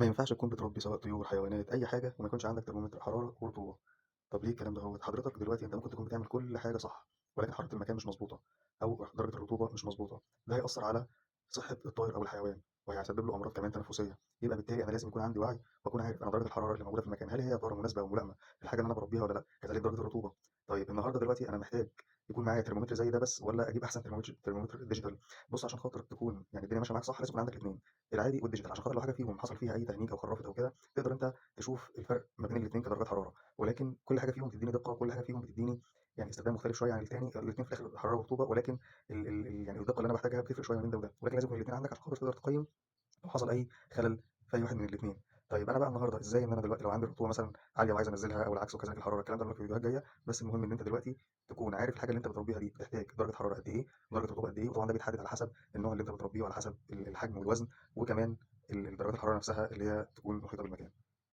ما ينفعش تكون بتربي سواء طيور، حيوانات، أي حاجة وما يكونش عندك ترمومتر حرارة ورطوبة. طب ليه الكلام دهوّة؟ حضرتك دلوقتي أنت ممكن تكون بتعمل كل حاجة صح، ولكن حرارة المكان مش مضبوطة أو درجة الرطوبة مش مضبوطة، ده هيأثّر على صحة الطائر أو الحيوان، وهيسبب له أمراض كمان تنفسية. يبقى بالتالي أنا لازم يكون عندي وعي وأكون عارف أنا درجة الحرارة اللي موجودة في المكان هل هي يا ترى مناسبة وملائمة للحاجة اللي أنا باربيها والّا لأ، كذلك درجة الرطوبة. طيب النهارده دلوقتي أنا محتاج يكون معايا ترمومتر زي ده بس والّا أجيب أحسن ترمومتر digital؟ بُص، عشان خاطر تكون يعني الدنيا ماشية معاك صح لازم يكون عندك الاتنين، العادي وال digital، عشان خاطر لو حاجة فيهم حصل فيها أي تهنيج أو خرافت أو كده تقدر أنت تشوف الفرق ما بين الاتنين كدرجات حرارة، ولكن كل حاجة فيهم بتدّيني دقة، وكل حاجة فيهم بتدّيني يعني استخدام مختلف شوية عن التاني، الاتنين في الآخر حرارة ورطوبة، ولكن ال ال ال يعني الدقة اللي أنا باحتاجها بتفرق شوية ما بين ده وده، ولكن لازم يكون الاتنين عندك عشان خاطر تقدر تقيّم لو حصل أي خلل في أي واحد من الاتنين. طيب أنا بقى النهارده إزاي إن أنا دلوقتي لو عندي رطوبة مثلًا عالية وعايز أنزّلها أو العكس وكذلك الحرارة، الكلام ده هنقوله في فيديوهات جاية، بس المهم إن أنت دلوقتي تكون عارف الحاجة اللي أنت بتربيها دي بتحتاج درجة حرارة قد إيه، ودرجة رطوبة قد إيه، وطبعًا ده بيتحدد على حسب النوع اللي أنت بتربيه وعلى حسب الحجم والوزن، وكمان درجات الحرارة نفسها اللي هي تكون محيطة بالمكان.